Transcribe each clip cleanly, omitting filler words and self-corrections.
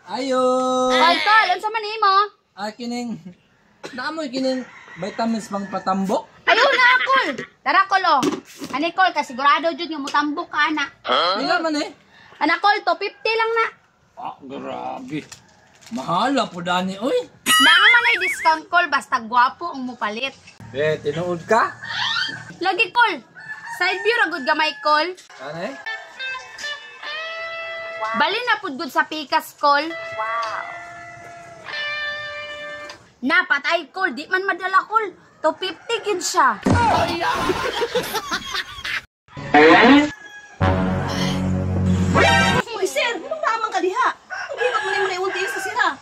Ayo! Ay, Kol, unsa man nimo? Ah, kining naamoy kining vitamins pang patambok. Ayaw na, Kol. Tara, Kol, oh. Ani, Kol, kasigurado jud nga mutambok ka, ana. Pila man eh? Ana, Kol, to 50 lang na. Ah, grabe. Mahala po dani, oy. Naa man ay discount, Kol, basta gwapo ang mupalit. Eh, tinuod ka? Lagi, Kol. Side view ra gud gamay, Kol. Ano eh? Bali na pud gud sa pikas, Kol. Wow. Napatay, Kol. Di man madala, Kol. 250 gid siya. Uy, sir, anong naman ka diha? Ang hirap mo na yung sa sira.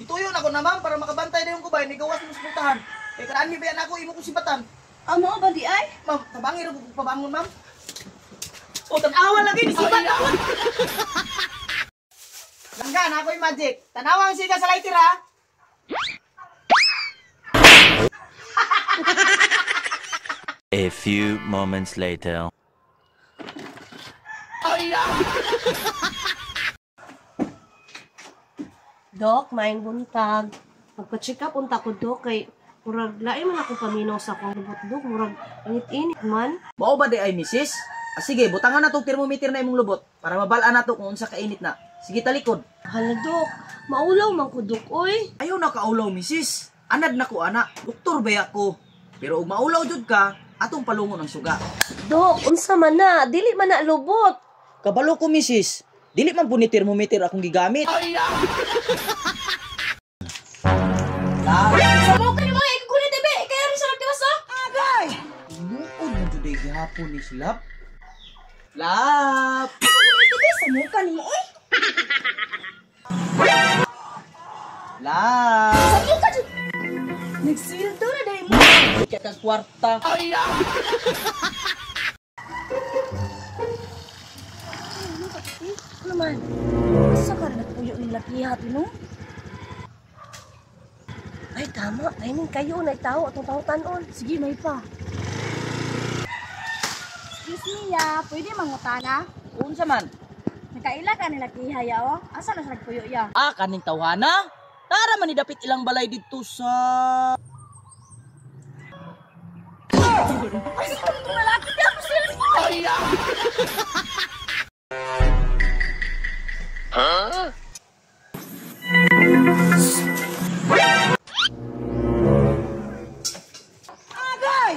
Gituyo na ko na ma'am para makabantay na yung kubay, nigawas mo sa pultahan. Kay karaan mi bayan ako imo kong sibatan. Amo ba di ay? Ma'am, tabangi ra ko pabangon ma'am. O tan-awa lagi ni sibat awan. Langga na ako'y magic. Tanawa ang siga sa lighter ha. A few moments later. Dok, maayong buntag. Magpa-check up unta ko, Dok, kay murag lain man ako paminaw sa akong lubot, Dok. Murag init-init man. Mao ba di ay misis? Ah, sige, butangan na tong thermometer na imong lubot para mabal-an nato kung unsa kainit na. Sige, talikod. Hala, Dok. Maulaw man ko, Dok, oy. Ayaw na kaulaw, misis. Anad na ko, ana. Doktor ba ako? Pero og maulaw jud ka, atong palungon ang suga. Dok, unsa man na? Dili man na lubot. Kabalo ko, misis. Dili man po ni thermometer akong gigamit. Sabukan mo, eh, kukunin, be. Kaya rin siya nagtiwas, oh. Agay! Muod mo today gihapon ni Slap. Lap! Samukan mo, oy. Lap! Samukan, jud. Nagsildo na dahil mo. Kaya kang kwarta. Ano man? Asa ka rin nagpuyo ni lakiha, no? Ay, tama. Timing kayo. Nay tao atong tao-tanon. Sige, may pa. Excuse me, ya. Pwede mangutana? Unsa man? Nakaila ka nila kiha, ya, oh. Asa na siya nagpuyo, ya? Ah, kaning tawhana? Tara man ni dapit ilang balay didto sa... Ay, sa itong lalaki, di ako cellphone! Huh? Agay!